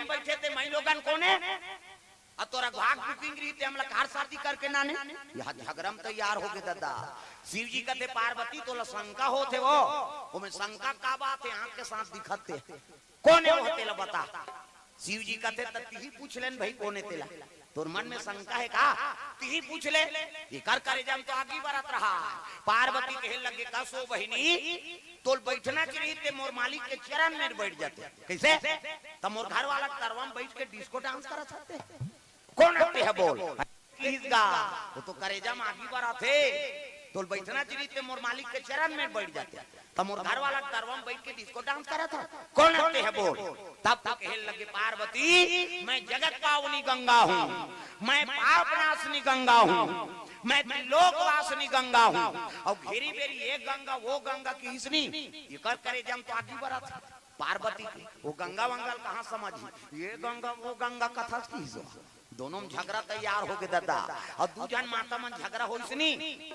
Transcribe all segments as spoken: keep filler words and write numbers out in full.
बइठे ते मई लोगन कोने? अउ तोर अघवा के booking रही ते हमला कार शादी करके नाने? यहाँ झगरा म तैयार होगे ददा। शिव जी कथे, "पार्वती, तोला शंका होथे वो?" ओमे शंका का बात हे, आँख के साथ दिखत हे। कोने वो तेला बता। शिव जी कथे, "त तिही पूछ लेन भई, कोने तेला? तोर मन में शंका हे का? तिही पूछ ले।" एकर करेजा म तो आगी बरत रहा। पार्वती कहे लगे, "कस ओ बहिनी, तोल बइठना चाहिए ते मोर मालिक के चरण में बइठ जाते।" कइसे? "त मोर घर वाला के तरवा म बइठ के disco dance करत हते।" कोन आते हे बोल? किस गा? वो तो करेजा म आगी बरत हे। तोल बइठना चाहिए ते मोर मालिक के चरण में बइठ जाते। त मोर घर वाला के तरवा म बइठ के disco dance करत हे। कोन आते हे बोल? तब तो कहे लगे, "पार्वती, मैं जगत पावनी गंगा हूँ, मैं पाप नाशनी गंगा हूँ, मैं त्रिलोक वासनी गंगा हूँ।" अउ घेरी बेरी ये गंगा, वो गंगा किहिस नी, एकर करेजा म तो आगी बरत हे। पार्वती के, वो गंगा वंगा ल कहाँ समझही? ये गंगा, वो गंगा कथस किहिस। दोनों म झगरा तैयार होगे ददा। अउ दू झन माता मन झगरा होइस नी,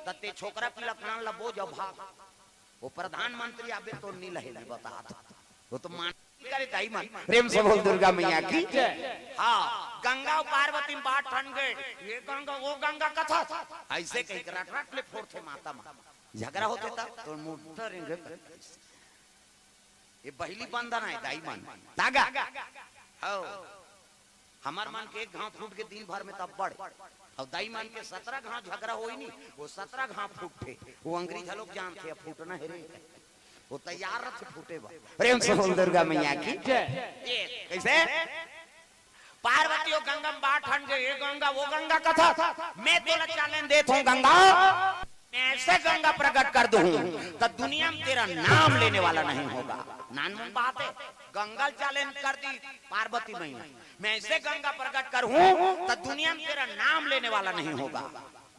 त ते छोकरा पिला कान ल बोज अउ भाग। वो प्रधानमंत्री आबे तो नी लहे ले बतात। वो तो मान करे दाई मन। प्रेम से बोल दुर्गा मैया की। हाँ, गंगा अउ पार्वती म बात ठन गे। ये गंगा, वो गंगा कथस। अइसे कहिके रट रट ले फोरथे माता मन। झगरा होथे त तोर मुंह रेंगे। ये पहिली बंधन हे दाई मन। तागा। हव। हमर मन के एक घांव फूट के दिन भर में त अब्बड़। अउ दाई मन के सतरा घांव झगरा होही नी, वो सतरा घांव फूटथे। वो अंग्रेज लोग जानथे, अब फूटना हे रे। वो तैयार रथे फूटे बर। प्रेम से बोल दुर्गा मैया की। जय। ये कइसे? पार्वती ओ गंगा म बात ठन गे, "ए गंगा, वो गंगा कथस, मैं तोला challenge देत हूँ गंगा, मैं ऐसे गंगा प्रकट कर दूँ, त दुनिया म तेरा नाम लेने वाला नहीं होगा।" नानमुन बात हे, गंगा ल challenge कर दिस पार्वती मैया, "मैं ऐसे गंगा प्रकट करूँ, त दुनिया म तेरा नाम लेने वाला नहीं होगा।"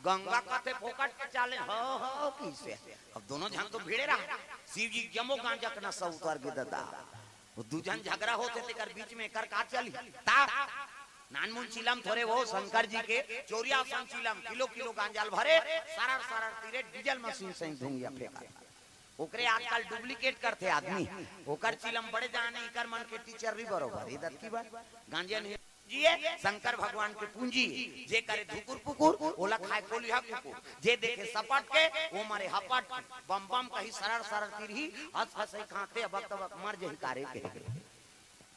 गंगा कथे, "फोकट के challenge हो, हो, किसे?" अब दोनों झन तो भिड़े रहा, शिव जी के जम्मो गांजा के नशा उतर गे ददा। वो दू झन झगरा होथे तेकर बीच में एकर का चली? ता नानमुन चिलम थोरे वो शंकर जी के चौरिया असन चिलम, किलो किलो गांजा ल भरे, सरर सरर तीरे डीजल मशीन सही धुंगिया फेंका। ओकरे आजकल duplicate करथे आदमी, ओकर चिलम बड़े जाने, इकर मन के टीचर भी बरोबर, इधर की बात, गांजा नहीं। जिए शंकर भगवान के पूंजी, जे करे धुकुर पुकुर, ओला खाए कोलिहा कुकुर, जे देखे सपट के, वो मरे हपट के, बम बम कही सरर सरर तिरही, हंस हंसई खाते अबक तबक मर जही कारे के।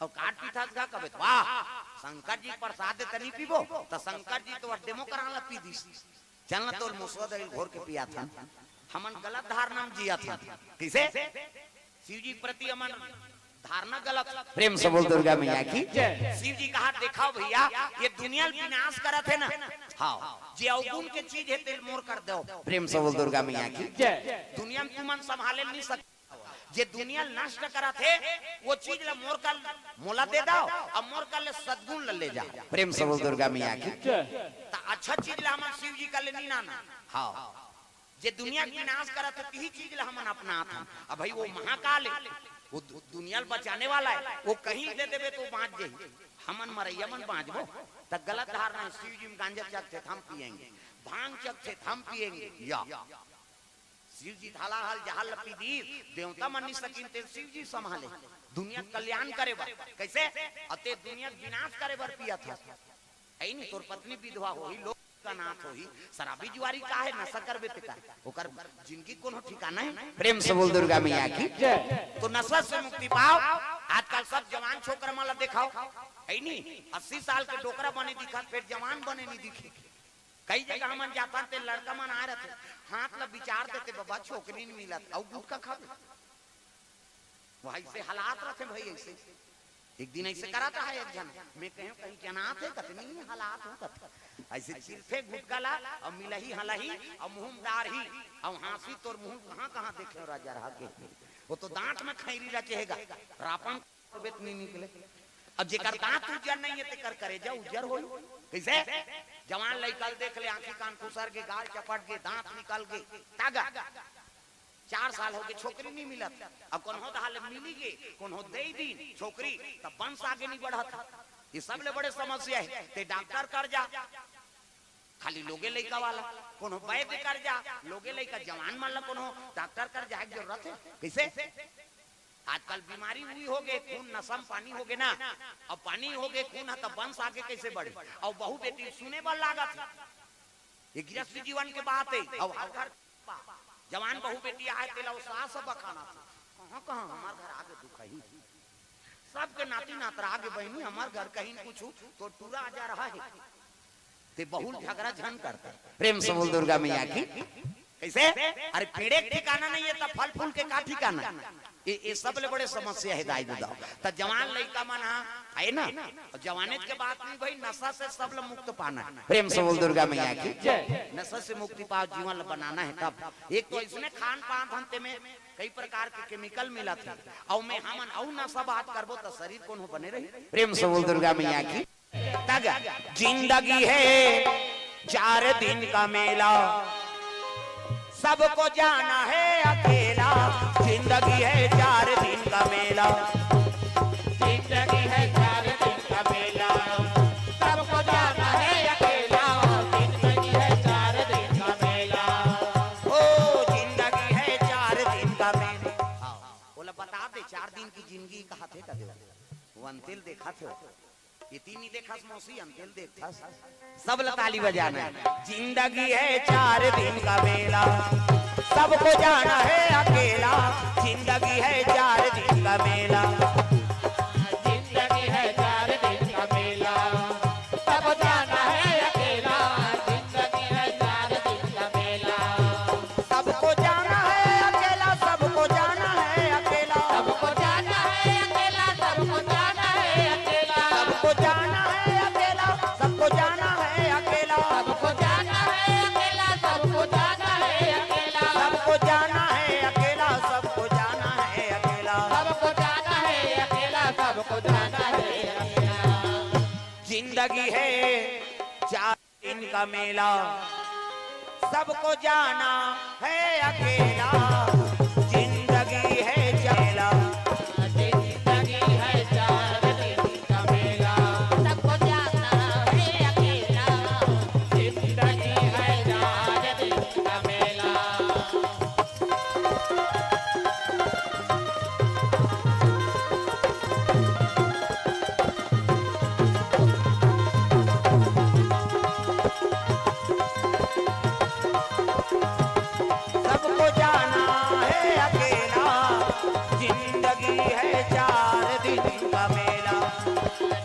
अउ काट पीथस गा कबे त, "वाह, शंकर जी प्रसाद दे तनी पीबो," त शंकर जी तो डेमो करान ला पी दिस। चल ना तोर मुसवा दही घोर के पियाथन, हमन गलत धारणा म जियाथन। किसे? शिव जी के प्रति हमन धारणा गलत। प्रेम से बोल दुर्गा मैया की। जय। शिव जी कहा, "देखाव भइया, ये दुनिया ल विनाश करत हे ना, हाँ, जे अवगुण के चीज हे तेल मोर कर देव।" प्रेम से बोल दुर्गा मैया की। जय। दुनिया म तुमन संभाले नहीं सक जे दुनिया ल नष्ट करत हे, वो चीज ल मोर कर, मोला दे दव, अउ मोर कर ले सद्गुण ल ले जाव। प्रेम से बोल दुर्गा मैया की। जय। त अच्छा चीज ल हमन शिव जी कर ले नहीं नाना। हाँ। जे दुनिया के विनाश करत हे, तिही चीज ल हमन अपनात हन। अब भाई वो महाकाल हे, वो दु-, दुनिया ल बचाने वाला हे, वो कहीं दे देबे तो बांच जाही। हमन मरइया मन बांचबो। त गलत धारणा हे, शिव जी म गांजा चखथे त हम पिएंगे, भांग चखथे त हम पिएंगे। या शिव जी थाला हल जहर ल पी दिस, देवता मन नहीं सकिन ते शिव जी संभाले। दुनिया के कल्याण करे बर। कइसे? अते दुनिया के विनाश करे बर पियत हस। हे नहीं, तोर पत्नी विधवा होही, लोग अनाथ होही, शराबी जुआरी का हे, नशा करबे ते का? ओकर जिंदगी कोनो ठिकाना हे? प्रेम से बोल दुर्गा मैया की। जय। तो नशा से मुक्ति पाव। आजकल सब जवान छोकरा मन ला देखाव, हे नहीं, अस्सी साल के डोकरा बने दिखत, फेर जवान बने नहीं दिखे। कई जगह हमन जाथन ते लड़का मन आए रथे, हाथ ला बिचार देते, "बाबा, छोकरी नहीं मिलत, अउ गुटखा खाबे।" वइसे हालात रथे भाई, अइसे। एक दिन अइसे करत रहा एक झन, मैं कहेंव, "कहीं के अनाथ हे?" कथे, "नहीं, हालात हो," कथे। अइसे चिरथे गुटखा ला, अउ मिलही, हलही, अउ मुंह म डारही, अउ हाँसी, तोर मुंह कहाँ, कहाँ देखे राजा रहा के। वो तो दांत में खैरी रचेगा, रापन बेत नहीं निकले। अब जेकर दांत उज्जर नहीं हे, तेकर करेजा उज्जर होई। कइसे? जवान लइका ल देख ले, आंखी कान खुसर गे, गाल चपट गे, दांत निकल गे, तागा। चार साल होगे, छोकरी नहीं मिलत। अब कोनो दहा ले मिली गे, कोनो दे दिन छोकरी, तब वंश आगे नहीं बढ़त। ये सबले बड़े समस्या हे। ते डॉक्टर कर जा, खाली लोगे लइका वाला, कोनो वैद्य कर जा, लोगे लइका, जवान मन ला कोनो डॉक्टर कर जाए के जरूरत हे। कइसे? आजकल बीमारी हुई होगे, खून नसम पानी होगे ना, अब पानी होगे खून ह, त वंश आगे कैसे बढ़े? अउ बहू बेटी सुने बर लागत हे, ये गृहस्थ जीवन के बात हे। अब हर घर जवान बहू बेटी आए, तेला वो सास बखाना, कहाँ कहाँ हमार घर आगे दुखही, सबके नाती नातरा आगे बहिनी, हमार घर कहीं कुछ तो टूरा आ जा रहा है, ते बहुल झगड़ा झन करता। प्रेम से बोल दुर्गा मैया की। कैसे? अरे, पेड़े के ठिकाना नहीं है, तब फल फूल के का ठिकाना? ये, ये सब ले बड़े समस्या है दाई ददा। त जवान लइका मन हा, है ना? और जवानेच के बात नहीं भाई, नशा से सब ल मुक्त पाना है। प्रेम से बोल दुर्गा मैया की। जय। नशा से मुक्ति पाओ, जीवन ल बनाना है तब। एक तो इसने खान पान धंधे में कई प्रकार के केमिकल मिलत हे, अउ में हमन अउ नशा बात करबो त शरीर कोनो बने रही। प्रेम से बोल दुर्गा मैया की। तग जिंदगी है चार दिन का मेला, सबको जाना है अकेला। जिंदगी है चार दिन का मेला। जिंदगी है चार दिन का मेला, सबको जाना है अकेला। जिंदगी है चार दिन का मेला। ओ, जिंदगी है चार दिन का मेला। हाँ, बोला, बता दे, चार दिन की जिंदगी कहा थे का देवा? वो अंतिल देखा थे। ये तीन ही देखस मौसी, अंतिल देखस। सब ल ताली बजाना है। जिंदगी है चार दिन का मेला, सबको जाना है अकेला। जिंदगी है चार दिन का मेला। जिंदगी है चार दिन का मेला, सबको जाना है अकेला। जिंदगी है चार दिन का मेला। सबको जाना है अकेला, सबको जाना है अकेला। सबको जाना है अकेला, सबको जाना है अकेला। सबको जाना है अकेला, सबको जाना है अकेला। सबको जाना है अकेला, सबको जाना है अकेला। सबको जाना है अकेला, सबको जाना है अकेला। सबको जाना है अकेला, सबको जाना है अकेला। जिंदगी है चार दिन का मेला, सबको जाना है अकेला। जिंदगी है चाला, जिंदगी है चार दिन का मेला, सबको जाना है अकेला। जिंदगी है चार दिन का मेला। सबको जाना है अकेला, जिंदगी है चार दिन का मेला।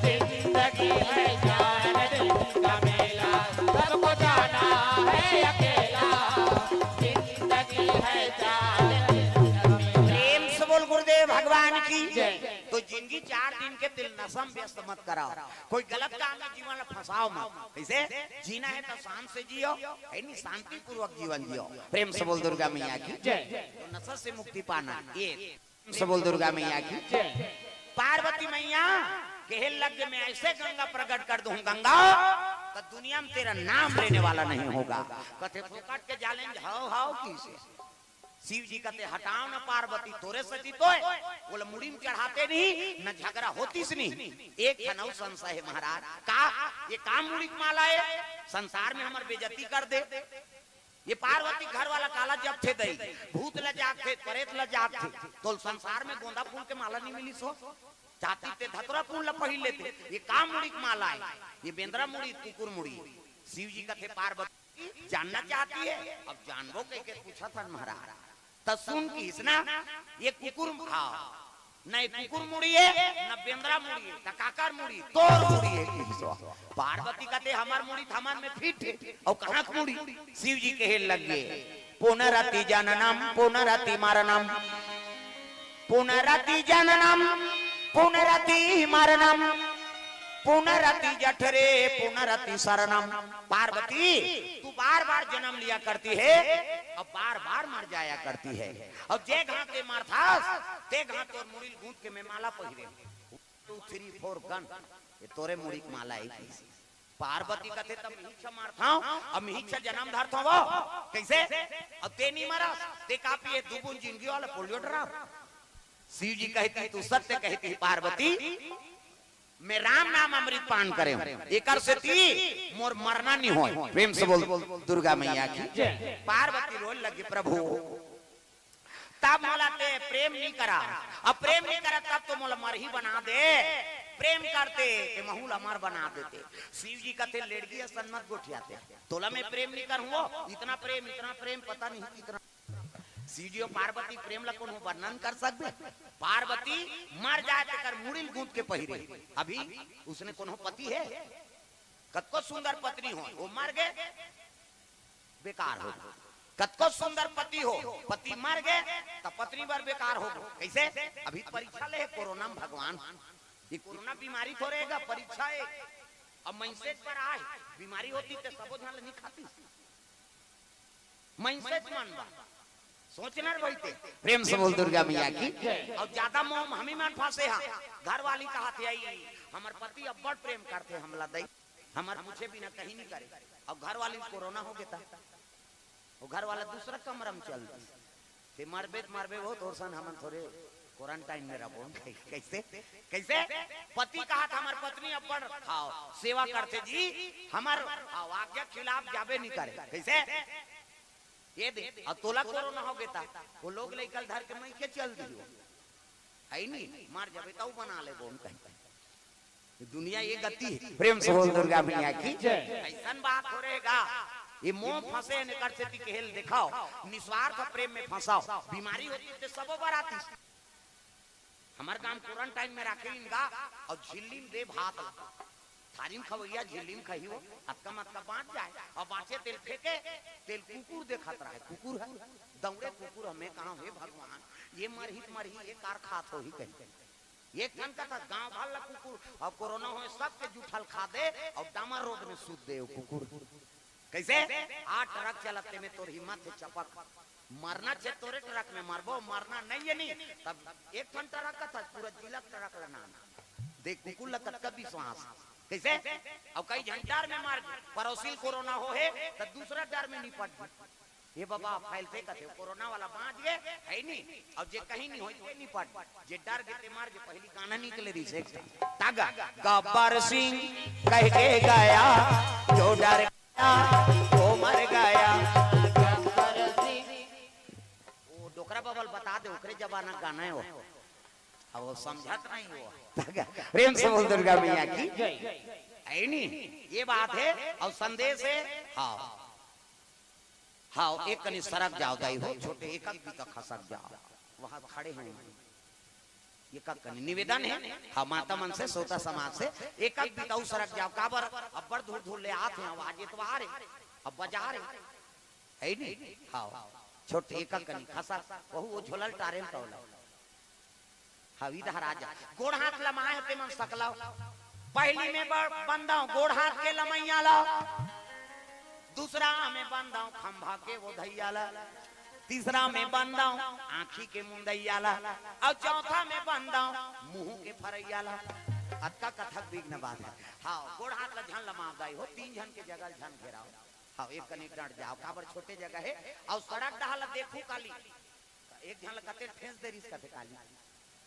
जिंदगी है चार दिन का मेला, सबको जाना है अकेला। जिंदगी है चार दिन का मेला। प्रेम से बोल गुरुदेव भगवान की जय। तो जिंदगी चार दिन के दिल नशा में व्यस्त मत कराओ, कोई गलत काम में जीवन ला फंसाओ मत। कैसे? जीना है तो शांत से जियो, है नहीं, शांतिपूर्वक जीवन जियो। प्रेम से बोल दुर्गा मैया की जय। तो नशा से मुक्ति पाना, ये प्रेम से बोल दुर्गा मैया की जय। पार्वती मैया कहे लग, मैं ऐसे गंगा प्रकट कर दूं गंगा, तो दुनिया में तेरा नाम लेने वाला नहीं होगा। कथे फोकट के जालें हाव हाव की से। शिव जी कथे, हटाओ ना पार्वती, तोरे सती तोय। बोले, मुड़ी में चढ़ाते नहीं, न झगड़ा होतीस नहीं। एक ठन अउ संशय है महाराज, का ये काम मुड़ी के माला है, संसार में हमर बेइज्जती कर दे। ये पार्वती घर वाला काला जब थे दई, भूत ल जाग थे, प्रेत ल जाग थे, तो संसार में गोंदा फूल के माला नहीं मिली सो, जाती ते धतुरा फूल ल पहिर लेते। ये काम मुड़ी के माला है, ये बेंदरा मुड़ी, कुकुर मुड़ी। शिव जी कथे, पार्वती जानना चाहती है? अब जानबो कह के पूछा था महाराज। त सुन किहिस ना, ये कुकुर, हाँ, न ये कुकुर मुड़ी है, न बेंदरा मुड़ी है, त काकर मुड़ी? तोर मुड़ी है किहिस। पार्वती कथे, हमर मुड़ी त हमर में फिट है, अउ कहाँ के मुड़ी? शिव जी कहे लगे, पुनरति जननम पुनरति मरणम, पुनरति जननम पुनरति मरणम, पुनरति जठरे पुनरति शरणम। पार्वती, तू बार बार जन्म लिया करती है और बार बार मर जाया करती है, और जे घात ते मरथास ते घात तोर मुड़ी ल गूंथ के मैं माला पहिरे। टू थ्री फोर गन, ये तोरे मुड़ी के माला है। पार्वती कथे, तब मिहिच्छ मरथव, अब मिहिच्छ जन्म धरथव वो। कैसे? अब ते नहीं मरस, ते का पिए, दू बूंद जिंदगी वाला पोलियो ड्रॉप। शिव जी कहती, तू सत्य कहती पार्वती, मैं राम नाम अमृत पान करे हूँ, एकर सेती मोर मरना नहीं होय। प्रेम से बोल दुर्गा मैया की। पार्वती रोए लगी, प्रभु तब मोला ते प्रेम नी करा, अब प्रेम नी करा तब तो मोला मरही बना दे। प्रेम करते ते महू ल अमर बना देते। शिव जी कथे, "लेड़गी असन मत गोठियाते, तोला मैं प्रेम नी करहूं, इतना प्रेम, इतना प्रेम, पता नहीं कितना।" शिव जी अउ पार्वती प्रेम ला कोनो वर्णन कर सकबे? पार्वती मर जाए तेकर मुड़ी ल गूंथ के पहिरे। अभी उसने कोनो पति हे? कतको सुंदर पत्नी हो, वो मर गए, बेकार हो। कतको सुंदर पति हो, पति मर गए, त पत्नी बर बेकार हो। कैसे? अभी परीक्षा ले हे कोरोना में भगवान, ये कोरोना बीमारी थोरे हे गा, परीक्षा हे। अब मैसेज पर आए, बीमारी होती ते सबो झन ल नी खाती। मैसेज मन बा, सोचना रे भाई ते। प्रेम से बोल दुर्गा मैया की। अउ ज्यादा मोह में हमी मन फंसे हा। घर वाली कहाथे, "आई, हमर पति अब्बड़ प्रेम करथे हमला दई, हमर पूछे बिना कहीं नी करे।" अउ घर वाली कोरोना हो गे ता, वो घर वाला दूसरा कमरा में चल दिस। ते मरबे त मरबे वो, तोर सन हमन थोरे क्वारंटाइन में रहबो। कैसे? कैसे? पति कहाथे, "हमर पत्नी अब्बड़, हाव, सेवा करथे जी, हमर, हाव, आज्ञा खिलाफ जाबे नी करे।" कैसे? ये दे, अउ तोला कोरोना हो गे ता, वो लोग लइका ल धर के मइके चल दियो। है नी, मर जाबे तउ बना लेबो, कहीं। दुनिया ये गति हे। प्रेम से बोल दुर्गा मैया की। जय। अइसन बात हो रहेगा, ये मोह फंसे हे, एकर सेती केहे ल देखाव, निस्वार्थ प्रेम में फंसाव, बीमारी होती ते सबो बर आतिस। हमर गांव क्वारंटाइन में राखे इनका, अउ झिल्ली में दे भात ला। थारी में खवैया झिल्ली में खही हो, अतका मतका बांच जाए, अउ बांचे तेल फेंके, तेल कुकुर देखत रहे, कुकुर हे, दौड़े कुकुर, हमें कहा, "हे भगवान, ये मरही त मरही, ये कार खात होही," कही। एक ठन कथा, गांव भर ला कुकुर, अउ कोरोना होए सबके जूठा ल खा दे, अउ डामर रोड में सूत दे वो कुकुर। कैसे? आठ ट्रक चलत तेमे तोर हिम्मत हे चपक। मरना छे तोरे ट्रक में मरबो, मरना नहीं हे नी। तब एक ठन ट्रक का था, पूरा जिला ट्रक ला नाम। देख कुकुर ला कतका विश्वास। कैसे? अउ कई झन डर में मर गे, पड़ोसी ल कोरोना हो हे, त दूसरा डर में निपट गे। ये बाबा फैलते कथे, कोरोना वाला बांच गे, है नी? अउ जे कहीं नी होई, ते निपट गे। जे डर गे, ते मर गे। पहली गाना निकले रहिस एक ठन। तागा, "गब्बर सिंह कह के गया, जो डर गया, वो मर गया।" गब्बर सिंह। वो डोकरा बबल बता दे, ओकरे जमाना गाना हे वो। अब वो समझत नहीं वो। तागा, प्रेम से बोल दुर्गा मैया की। जय। है नी? ये बात हे, अउ संदेश हे। हाव। हाव, एक कनी सरक जाव दाई हो, छोटे एक आध बीता खसक जाव। वहां खड़े हैं। एक आध कनी निवेदन हे, हाव, माता मन से, श्रोता समाज से, एक आध बीता अउ सरक जाव। काबर? अब्बड़ दूर दूर ले आत हे, आज एतवार हे, अब बाजार हे, है नी? हाव, छोटे एक आध कनी खसक, वहू वो झोला ल टारे ल तौला। हव, इधर आ जा। गोड़ हाथ लमाए हे तेमन सकलव। पहली में ब-, बंदव गोड़ हाथ के लमैया ला, दूसरा में बंदव खंभा के वो धैया ला, तीसरा में बंदव आंखी के मुंदैया ला, अउ चौथा में बंदव मुंह के फरैया ला। अतका कथक विघ्न बात हे। हाव, गोड़ हाथ ला झन लमाव दाई हो, तीन झन के जगह ल झन घेराव। हाव, एक कनी डट जाव, काबर छोटे जगह हे, अउ सड़क डहा ला देखू काली। एक झन ल कते ठेस दे रिस कथे काली।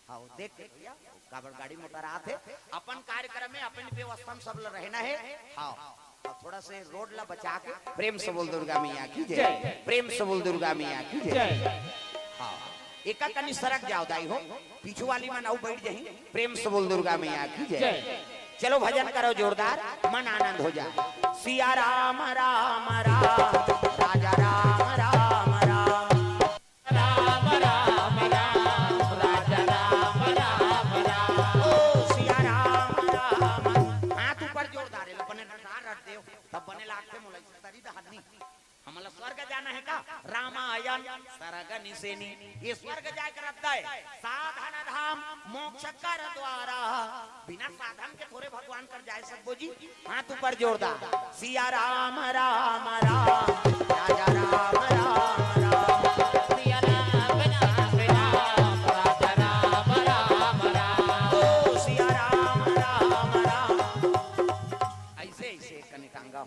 हाव, देख के भैया, काबर गाड़ी मोटर आत हे, अपन कार्यक्रम में अपन व्यवस्था में सब ल रहना हे। हाव, अब थोड़ा से रोड ला बचा के। प्रेम से बोल दुर्गा मैया की जय। जय। प्रेम से बोल दुर्गा मैया की जय। जय। हाव, एका कनी सरक जाव दाई हो, पीछू वाली मन अउ बैठ जाही। प्रेम से बोल दुर्गा मैया की जय। जय। चलो भजन करो जोरदार, मन आनंद हो जाए। सिया राम राम राम, राजा राम राम राम। राम राम राम, राजा राम राम राम। ओ सिया राम राम। हाथ ऊपर जोरदार, एला बने रटा रट देव, तब बने लागथे मोला इस तरी दहनी। हमला स्वर्ग जाना हे का? रामायण सरग निसेनी। ये स्वर्ग जाए के रद्दा हे। साधन धाम मोक्ष कर द्वारा। बिना साधन के थोरे भगवान कर जाए सकबो जी। हाथ ऊपर जोरदार। सिया राम राम राम, राजा राम राम राम। सिया राम राम राम, राजा राम राम राम। ओ सिया राम राम राम। ऐसे, ऐसे कनी टांगा।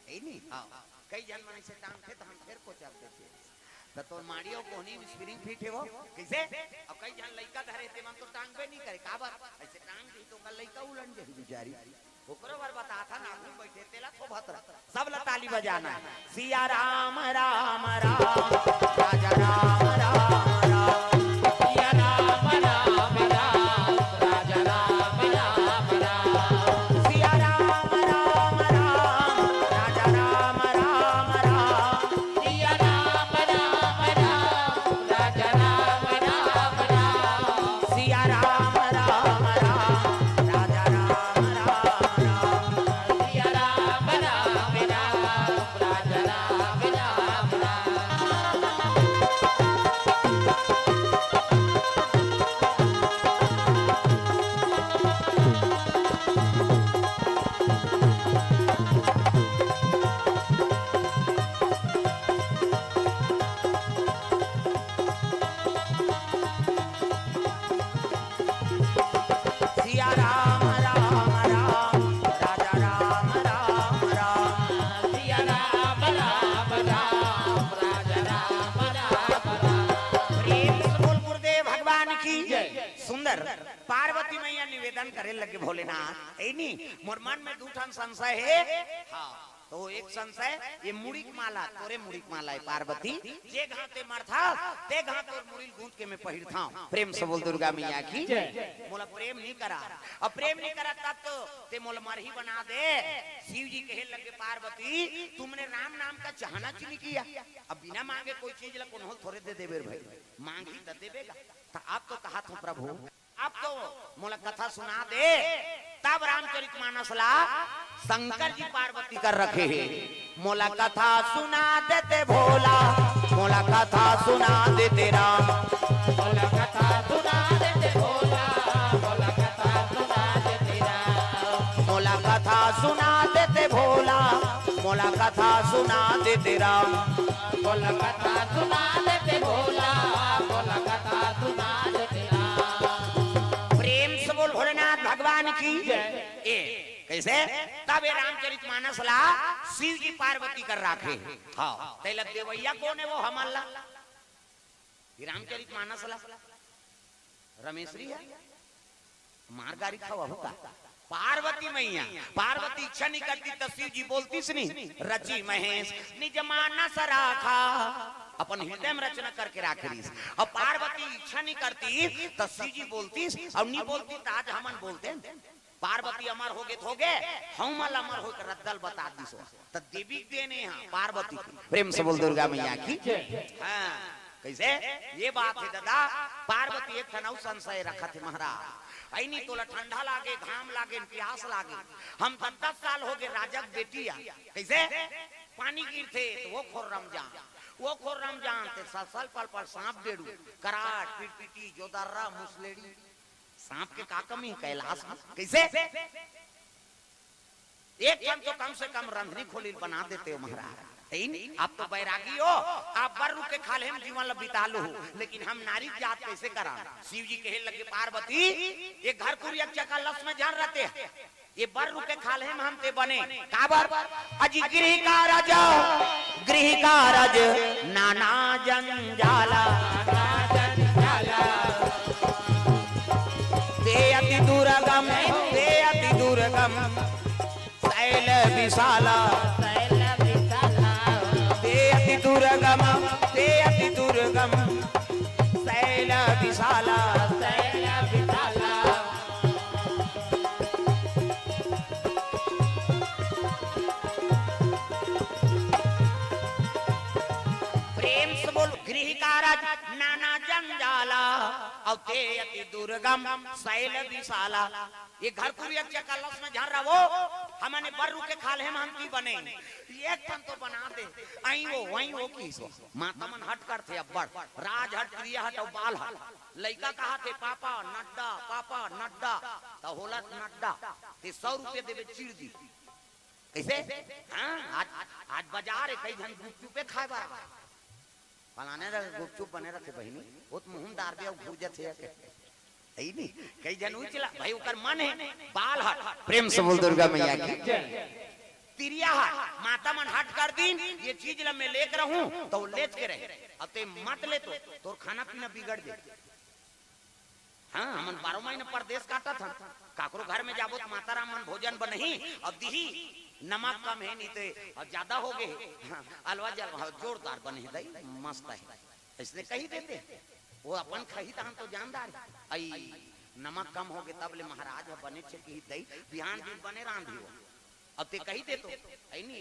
है नी? हाँ। कई झन मन ऐसे टांगथे, त हम फेर कोचर देथे। त तोर माड़ी अउ कोहनी में स्प्रिंग फिट हे वो। कैसे? अब कई झन लइका धरे, तेमन तो टांगबे नहीं करे। काबर? ऐसे टांग दी तो ओकर लइका उलट जाही बिचारी। ओकरो बर बताथा, नागू बैठे, तेला थोभत रह। सब ला ताली बजाना हे। सिया राम राम राम, राजा राम राम राम। लगे भोलेनाथ, हे नी, मोर मन में दू ठन संशय हे। हाँ, तो एक संशय, ये मुड़ी के माला, तोरे मुड़ी के माला हे पार्वती, जे घांव ते मरथा, ते घांव तोर मुड़ी ल गूंथ के मैं पहिरथंव। प्रेम से बोल दुर्गा मैया की। जय। मोला प्रेम नहीं करा, अब प्रेम नहीं करा तब तो ते मोला मरही बना दे। शिव जी कहे लगे पार्वती, तुमने राम नाम का चाहना च नहीं किया। अब बिना मांगे कोई चीज ला कोनो ल थोरे दे देबे रे भाई, मांगही त देबे गा। त अब तो कहा था प्रभु, अब तो मोला कथा सुना दे। तब रामचरित मानस ला शंकर जी पार्वती कर रखे हे। मोला कथा सुना देते भोला, मोला कथा सुना देते राम। मोला कथा सुना देते भोला, मोला कथा सुना देते राम। मोला कथा सुना देते भोला, मोला कथा सुना देते राम। मोला कथा सुना देते भोला, मोला कथा सुना देते राम। प्रेम से बोल भोलेनाथ भगवान की। जय। ए, कैसे? तब ये रामचरित मानस ला शिव जी पार्वती कर राखे। हाँ, तैला देवैया कोन हे वो हमन ला? ये रामचरित मानस ला रमेश री हे? मार गारी खावा हो का? पार्वती मैया, पार्वती इच्छा नहीं करती त शिव जी बोलतीस नहीं, रची महेश निज मानस राखा, अपन हृदय में रचना करके राख रहीस। अब पार्वती इच्छा नहीं करती त शिव जी बोलतीस, अउ नहीं बोलती त आज हमन बोलते। पार्वती अमर होगे त होगे, हमन अमर होके रद्दा ल बता दिस। त देवी के देन हे पार्वती। प्रेम से बोल दुर्गा मैया की। हाँ, कैसे? ये बात हे दादा, पार्वती एक ठन अउ संशय रखत हे महाराज। अइनी तोला ठंडा लागे, घाम लागे, प्यास लागे। हम त दस साल होगे राजा के बेटी आ। कैसे? पानी गिरथे त वो खोर रमजान, वो खोर रमजान ते सल सल पल पल सांप डेड़ू, कराट, पिटपिटी, जोदर्रा, मुसलेड़ी। सांप के का कमी हे कैलाश में? कैसे? एक ठन तो कम से कम रंधनी खोली बना देते हो महाराज। हे नी? आप तो बैरागी हो, आप बर रुख के खाल्हे म जीवन ल बिता लूहू, लेकिन हम नारी जात कैसे करा? शिव जी कहे लगे पार्वती, ये घर कुरिया चका लस में झन रथे, ये बर रुख के खाल्हे म हम ते बने। काबर? अजी गृह कारज, गृह कारज नाना जंजाला। ते अति दुर्गम, ते अति दुर्गम शैल विशाला। ते अति दुर्गम, ते अति दुर्गम शैल विशाला। प्रेम से बोल, गृह कारज नाना जंजाला, अउ ते अति दुर्गम शैल विशाला। ये घर कुरिया चका लस में झन रहो, हमन बर रुख के खाल्हे म हम ती बने। एक ठन तो बना दे, अई वो, वई वो किहिस। माता मन हठ करथे अब्बड़, राज हठ, क्रिया हठ अउ बाल हठ। लइका कहाथे, "पापा नड्डा, पापा नड्डा," त होलत नड्डा, ते सौ रुपया देबे चिड़ दी। कैसे? हाँ, आज, आज बाजार हे, कई झन गुपचुपे खाए बर आए। फलाने जगह गुपचुप बने रथे बहिनी, वो तो मुंह में डार दिया, वो घूर जाथे या के। हे नी? कई झन उचला, भाई ओकर मन हे, बाल हठ। प्रेम से बोल दुर्गा मैया की। तिरिया हठ, माता मन हठ कर दिन, ये चीज ला मैं लेके रहूं, त वो लेच के रहे। अब ते मत ले तो, तोर खाना पीना बिगड़ जाए। हाँ, हमन बारह महीना परदेस काटत हन। काकरो घर में जाबो त माता राम मन भोजन बनही, अब दिही, नमक कम हे नी ते, अब ज्यादा होगे हे। हाँ, अलवा जलवा, हाँ, जोरदार बने हे दई, मस्त हे। अइसने कहि देते। वो अपन खही तहन तो जानदार हे। अई, नमक कम होगे तब ले महाराज ह बने छे किही दई, बिहान दिन बने रांधी वो। अब ते कहि दे तो, "अई नी,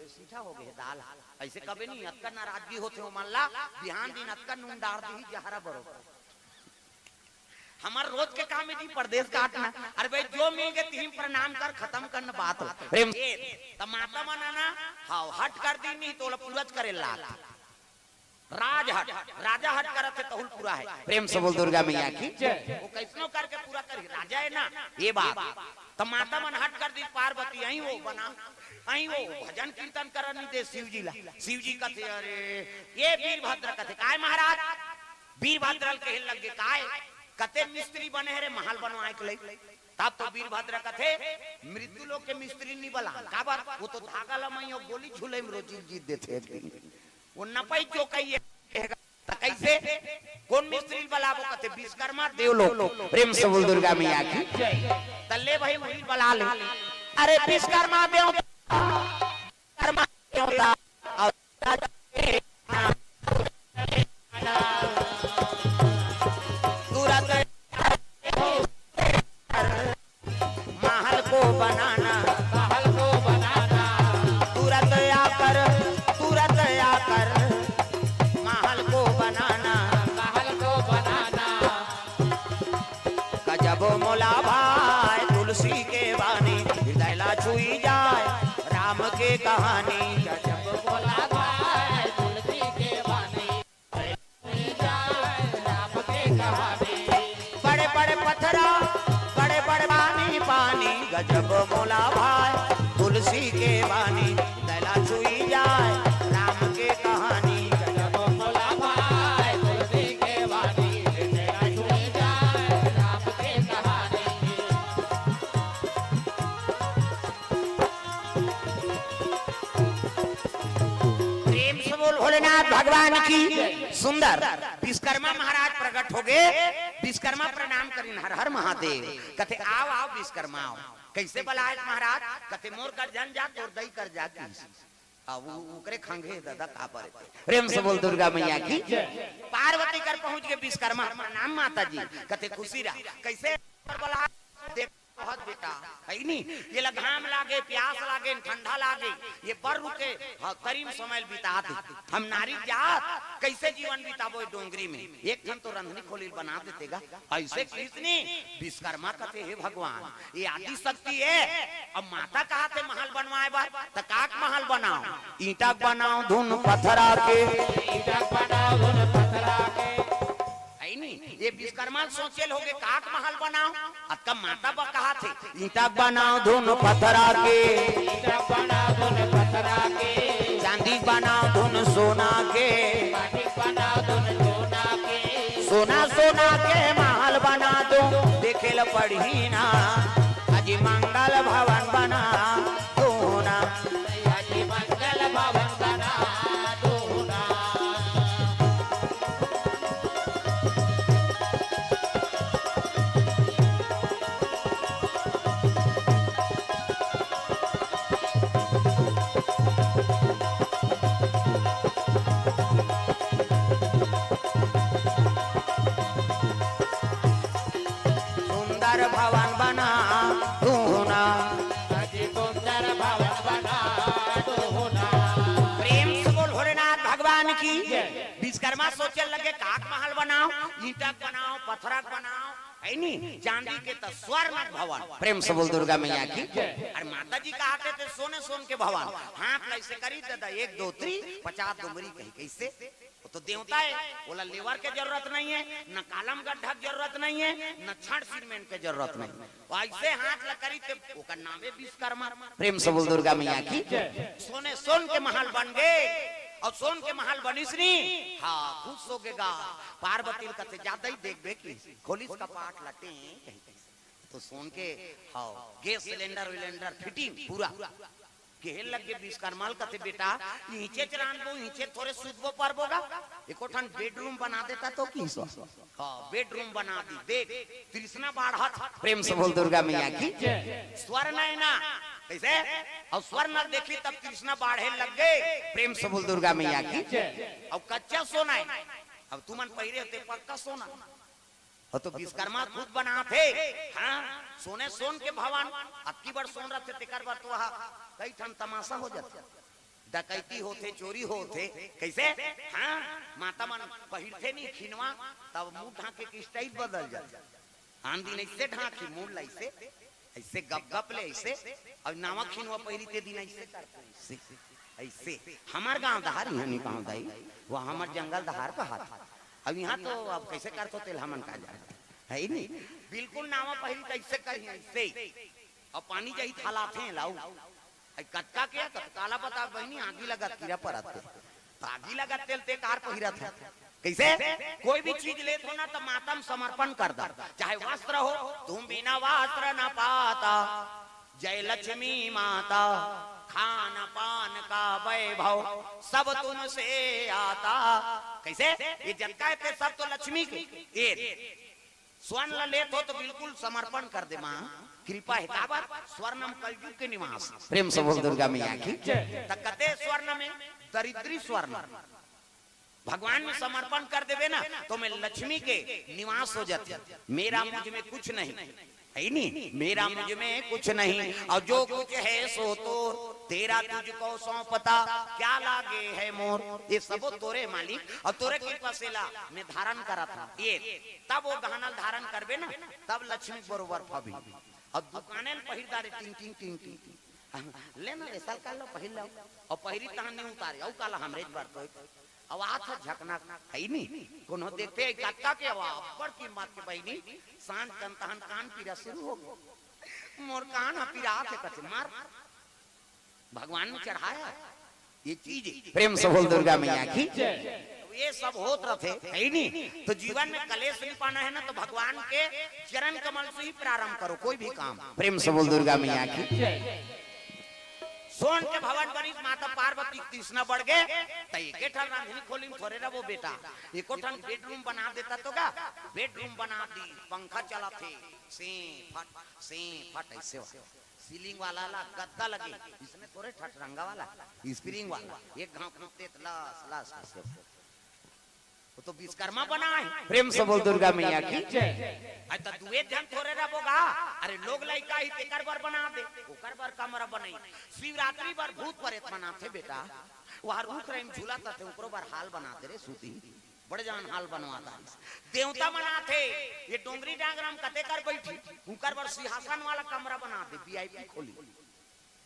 सीठा होगे हे दाल।" अइसे कबे नी, अतका नाराजगी होथे ओमन ला, बिहान दिन अतका नून डार दिही, जहरा बरोबर। हमर रोज के काम हे जी, परदेस काटना। अरे भाई, जो मिल गे, तिही म प्रणाम कर, खतम कर न बात हो। प्रेम से, त माता मन हे ना, हाँ, हठ कर दिन नी, त ओला पूरा च करे लात। राज हठ, राजा हठ करत हे, तहू ल पूरा हे। प्रेम से बोल दुर्गा मैया की। जय। वो कइसनो करके पूरा करही, राजा हे ना, ये बात। त माता मन हठ कर दिन, पार्वती अई वो बना, अई वो भजन कीर्तन करन नी दे शिव जी ला। शिव जी कथे, अरे, ये वीरभद्र कथे, "काय महाराज?" वीरभद्र ल कहे लगे, "काय? कते मिस्त्री बने हे रे महल बनवाए के लई?" तब तो वीरभद्र कथे, "मृत्यु लोक के मिस्त्री नी बला, काबर? वो तो धागा ल मइयो गोली झूले म रोजी जीत देथे एक दिन। वो नपई चोकई हे।" त कइसे? कोन मिस्त्री ल बलाबो? कथे विश्वकर्मा देव लोक। प्रेम से बोल दुर्गा मैया की। त ले भाई, उही ल बला ले। अरे विश्वकर्मा देव, विश्वकर्मा देवता। अउ तुरंत महल को बनाना, महल को बनाना। तुरंत आकर, तुरंत आकर महल को बनाना, महल को बनाना। गजब मोला भाए तुलसी के बानी, हृदय ला छुई जाए राम के कहानी। गजब मोला भाए तुलसी के बानी, बड़े बड़े पथरा, बड़े बड़े पानी पानी, गजब मोला भाए तुलसी के बानी, हृदय ला छुई जाए राम के कहानी। गजब मोला भाए तुलसी के बानी, हृदय ला छुई जाए राम के कहानी। प्रेम से बोल भोलेनाथ भगवान की। सुंदर विश्वकर्मा महाराज प्रकट हो गए। विश्वकर्मा प्रणाम करिन, हर हर महादेव। कथे, "आओ, आओ विश्वकर्मा, आओ।" कइसे बलाए महाराज? कथे, "मोर कर जन जा, तोर दई कर जा।" की अब उ-, ओकरे खंघे दादा का परे। प्रेम से बोल दुर्गा मैया की। पार्वती कर पहुंच गए विश्वकर्मा, "प्रणाम माता जी।" कथे, "खुशी रहा।" कइसे बला? देख, बहुत बेटा, हइ नी? ये ला घाम लागे, प्यास लागे, ठंडा लागे, ये बर रुके, हाँ, तरी म समय ल बिता दे। हम नारी जात कइसे जीवन बिताबो ए डोंगरी में? एक ठन तो रंधनी खोली ल बना देते गा। अइसे किसनी विश्वकर्मा कथे, "हे भगवान, ये आदि शक्ति हे।" अब माता कहाथे महल बनवाए बर, त काक महल बनाओ? ईंटा के बनाओ धुन पथरा के। ईंटा के बनाओ धुन पथरा के। हइ नी? ये विश्वकर्मा ल सोचे ल होगे, काक महल बनाओ, अतका माता बर कहाथे, "ईंटा के बनाओ धुन पथरा के, ईंटा के बनाओ धुन पथरा के, चांदी के बनाओ धुन सोना के, चांदी के बनाओ धुन सोना के, सोना सोना के महल बना दो, देखे ल पड़ही ना, अजी मंगल भवन बना दो ना।" मंगल भवन बना दो ना। सुंदर भवन बना दो ना। अति सुंदर भवन बना दो ना। प्रेम से बोल भोलेनाथ भगवान की। विश्वकर्मा सोचे लगे, "काक महल बनाओ, ईंटा के बनाओ, पथरा के बनाओ, हइ नी? चांदी के त स्वर्ण के भवन।" प्रेम से बोल दुर्गा मैया की। अरे माता जी कहाथे त सोने सोन के भवन। हाथ कइसे करी दादा, एक दो त्री, पचास डुमरी कही, कइसे? वो तो देवता हे, ओला लेवर के जरूरत नइ हे, न कालम गड्ढा के जरूरत नइ हे, न छड़ सीमेंट के जरूरत नइ हे। अइसे हाथ ल करी त ओकर नाम हे विश्वकर्मा। प्रेम से बोल दुर्गा मैया की। सोने सोन के महल बन गे, अउ सोन के महल बनिस नी, हाँ, खुश हो गे गा। पार्वती ल कथे, "जा दई देखबे कि?" खोलिस कपाट ल टें, त सोन के, हाँ, गैस सिलेंडर विलेंडर फिटिंग पूरा। कहे लगे विश्वकर्मा ल, कथे, "बेटा, इहेंच रांधबो, इहेंच थोरे सुतबो परबो गा, एको ठन बेडरूम बना देता तो किहिस।" हाँ, बेडरूम बना दी। देख, तृष्णा बाढ़त। प्रेम से बोल दुर्गा मैया की। स्वर्ण हे ना, कइसे? अउ स्वर्ण देखी तब तृष्णा बाढ़े लग गे। प्रेम से बोल दुर्गा मैया की। अउ कच्चा सोना हे। अब तुमन पहिरे होते पक्का सोना। हो तो विश्वकर्मा खुद बनाथे। हाँ, सोने सोन के भवन, अतकी बड़ सोन रथे, तेकर बर तो वहा कई ठन तमाशा हो जाथे। डकैती होथे, चोरी होथे। कइसे? हाँ, माता मन पहिरथे नी खिनवा, तब मुंह ढांके के स्टाइल बदल जाथे। आन दिन अइसे ढांकी मुंह ल अइसे, अइसे गप गप ले अइसे, अउ नवा खिनवा पहिरी ते दिन अइसे करथे, अइसे, अइसे। हमर गांव डहार इहां नी कहां दाई, वो हमर जंगल डहार कहात। अब इहां तो अब कइसे करथो तेल हमन का जाने, हइ नी? बिल्कुल नवा पहिरी त अइसे करही, अइसे। अब पानी जाही त हलाथे लाऊ। अई कतका के, कतका ला बता बहिनी, आगी लगत कीरा परत हे। त आगी लगत तेल ते कार पहिरत हे। कइसे? कोई भी चीज लेत हो ना, त माता म समर्पण कर दा। चाहे वस्त्र हो, तुम बिना वस्त्र न पाता। जय लक्ष्मी माता, खान पान का वैभव सब तुमसे आता। कैसे? ये जतका हे ते सब तो लक्ष्मी के। ये स्वर्ण ल लेत हो तो बिल्कुल समर्पण कर दे माँ, कृपा हे। काबर? स्वर्णम कलयुग के निवास। प्रेम से बोल दुर्गा मैया की। त कते स्वर्ण में दरिद्री स्वर्ण। भगवान में समर्पण कर देबे ना, तो मैं लक्ष्मी के निवास हो जाती। मेरा मुझ में कुछ नहीं, है नी? मेरा मुझ में कुछ नहीं, और जो कुछ है सो तो तेरा, तुझको सौंपता, क्या लागे है मोर। ये सबो तोरे मालिक, और तोरे कृपा से ला मैं धारण करत हँव। ये तब वो गहना धारण करबे ना, तब लक्ष्मी बरोबर फबी। और दुकाने ल पहिर डारे, टिंग टिंग टिंग टिंग टिंग। ले ना रे, साल काल लो पहिर लो, और पहिरी तहन नहीं उतारे, अउ काला हमरेच बर तो। अब आत ह झकना, है नी? कोनो देखते हे कतका के, अब अब्बड़ कीमत के बहिनी, सांझ कन तहन कान पीरा शुरू हो गे। मोर कान ह पीरा के कथे, मार। भगवान ने चढ़ाया ये चीज। प्रेम से बोल दुर्गा मैया की। तो ये सब होत रथे, है नी? तो जीवन में कलेश नहीं पाना है ना, तो भगवान के चरण कमल से ही प्रारंभ करो कोई भी काम। प्रेम से बोल दुर्गा मैया की। सोन के भवन बनिस, माता पार्वती के तृष्णा बढ़ गे, त एके ठन रांधनी खोली में थोरे रहो बेटा, एको ठन बेडरूम बना देता तो का? बेडरूम बना दी, पंखा चलत हे, से फट, से फट, ऐसे हो। सीलिंग वाला ला गद्दा लगे, इसने थोरे ठठरंगा वाला, स्प्रिंग वाला, एक घाव कूदते त लस, लस, लस। वो तो विश्वकर्मा बना है। प्रेम से बोल दुर्गा मैया की। अरे त दुए झन थोरे रहो गा, अरे लोग लइका ही तेकर बर बना दे, ओकर बर कमरा बनई। शिवरात्रि बर भूत प्रेत बनाथे बेटा, वहाँ रुख रही झूला तथे, ओकरो बर हाल बना दे रे सूती। बड़े जान हाल बनवा दारिस। देवता मन आथे, ये डोंगरी डांगरा म कते कर बैठी, उकर बर सिंहासन वाला कमरा बना दे, वीआईपी खोली।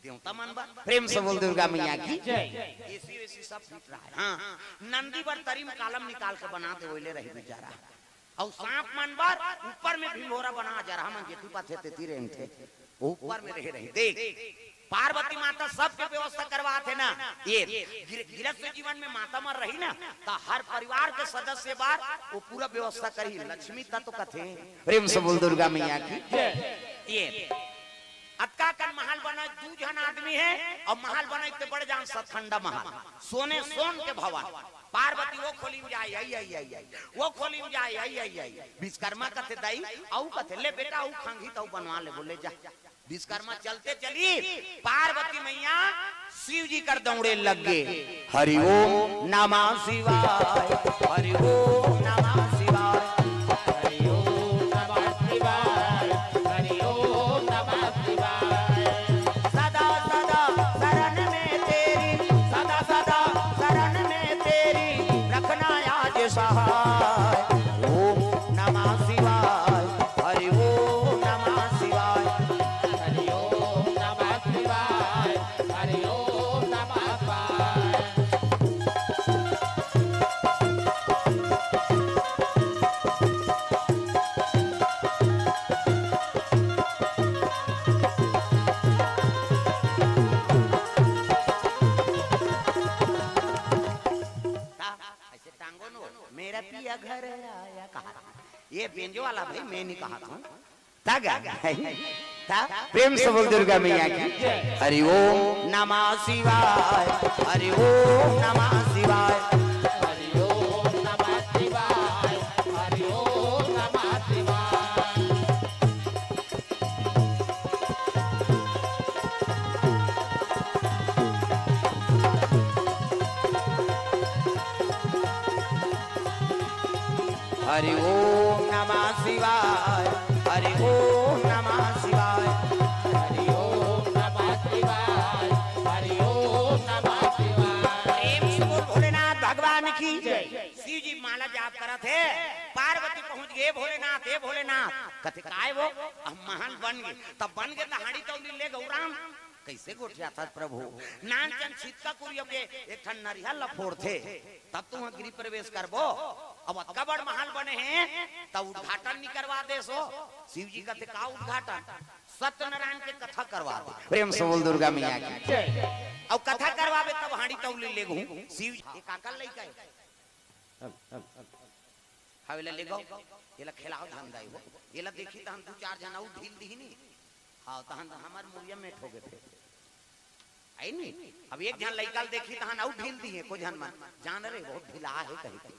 देवता मन बर। प्रेम से बोल दुर्गा मैया की। एसी वेसी सब फिट रहा है। हाँ, नंदी बर तरी म कालम निकाल के बना दे, ओइले रही बेचारा। अउ सांप मन बर ऊपर में भिंभोरा बना, जरहा मन जेती पाथे तेती रेंगथे। ऊपर में रहे रही। देख, पार्वती माता सबके व्यवस्था करवात हे ना। ये गिर-, गृहस्थ जीवन में माता मन रही ना, त हर परिवार के सदस्य बर वो पूरा व्यवस्था करही। लक्ष्मी तत्व कथे। प्रेम से बोल दुर्गा मैया की। ये अतका कन महल बने, दू झन आदमी हे अउ महल बने ते बड़े जान सतखंडा महल, सोने सोन के भवन। पार्वती वो खोली में जाए, आई, आई, आई, आई, वो खोली में जाए, आई, आई, आई। विश्वकर्मा कथे दाई, अउ कथे, ले बेटा, अउ खंगी त अउ बनवा ले, बोले जा। विश्वकर्मा चलते चली, पार्वती मैया शिव जी कर दौड़े लग गे। हरि ओम नमः शिवाय, हरि ओम नमः शिवाय, हरि ओम नमः शिवाय, हरि ओम नमः शिवाय। सदा सदा शरण में तेरी, सदा सदा शरण में तेरी, रखना आज सहाय। ओम नमः शिवाय, हरि ओम नमः शिवाय, हरि ओम नमः शिवाय, हरि ओम नमः शिवाय। ता, ऐसे टांगो नो, मेरा पिया घर आया कहा। ये बेंजो वाला भाई, मैं नहीं कहा था। ता गा, ता प्रेम से बोल दुर्गा मैया की। हरि ओम नमः शिवाय, हरि ओम नमः शिवाय, हरि ओम नमः शिवाय, हरि ओम नमः शिवाय। हरि ओम नमः शिवाय, हरि ओम नमः शिवाय, हरि ओम नमः शिवाय, हरि ओम नमः शिवाय। प्रेम से बोल भोलेनाथ भगवान की। शिव जी माला जाप करत हे, पार्वती पहुंच गे, "भोलेनाथ, हे भोलेनाथ।" कथे, "काय वो?" "अब महल बन गे।" "तब बन गे त हांडी तौली ले गौराम।" कइसे गोठियाथस प्रभु? नानचन छितका कुरिया के एक ठन नरिहर ल फोड़थे, तब तुंहर गृह प्रवेश करबो। अब अतका बड़ महल बने हे, त उद्घाटन नइ करवा देस ओ। शिव जी कथे, "का उद्घाटन?" "सत्यनारायण के कथा करवा दे।" प्रेम से बोल दुर्गा मैया की। अउ कथा करवाबे तब हांडी तौली लेगहूं। शिव जी, ए काकर लइका हे? हव, एला लेगव, एला खेलाव झन दाई हो। एला देखही तहन दू चार झन अउ ढील दिही नी। आओ, तहन तो हमर मुरिया मेट हो गए फिर। आई नहीं? अब एक झन लइका ल देखी, तहन अउ ढील दिए, को झन मन, जान रे, बहुत ढीला हे कही के।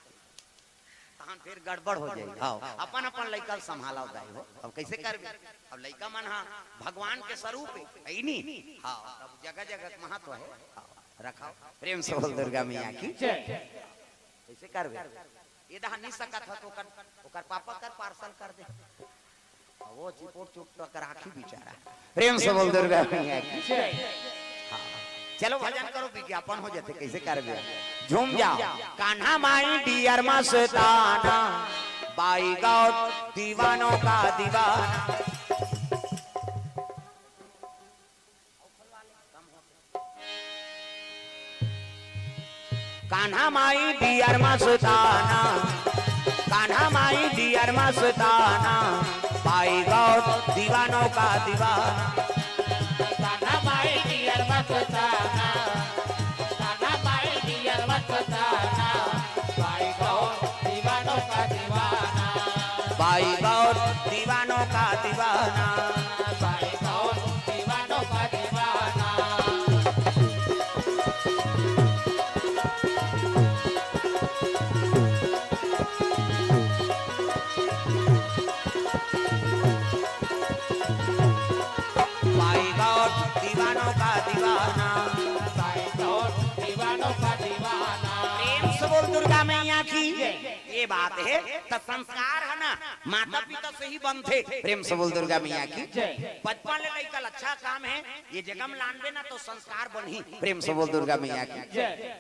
तहन फिर गड़बड़ हो जाई। हाँ, अपन अपन लइका ल संभाला दाई हो। अब कैसे करबे? अब लइका मन हा भगवान के स्वरूप हे, आई नहीं? हाँ, अब जगह जगह के महत्व हे। हाँ, रखाओ। प्रेम से बोल दुर्गा मैया की। जय। कैसे करबे? ये दहा नहीं सकत ह तो ओकर, ओकर पापा कर पार्सल कर दे। अब वो चिपोट चुप तो कर आँखी बिचारा। प्रेम से बोल दुर्गा मैया की। जय। हाँ। चलो भजन करो, विज्ञापन हो जाते, कैसे करबे? झूम जाओ। कान्हा माई डियर मस्ताना, बाई गौर दीवानों का दीवाना। कान्हा माई डियर मस्ताना, कान्हा माई डियर मस्ताना, बाई गौर दीवानों का दीवाना। कान्हा माई डियर मस्ताना, कान्हा माई डियर मस्ताना, बाई गौर दीवानों का दीवाना। बाई गौर दीवानों का दीवाना। बाई गौर दीवानों का दीवाना। बाई गौर दीवानों का दीवाना। बाई गौर दीवानों का दीवाना। प्रेम से बोल दुर्गा मैया की। ये बात हे त संस्कार हे ना, माता पिता से ही बनथे। प्रेम से बोल दुर्गा मैया की। जय। बचपन ले लइका ल अच्छा काम हे, ये जगह म लानबे ना तो संस्कार बनही। प्रेम से बोल दुर्गा मैया की। जय।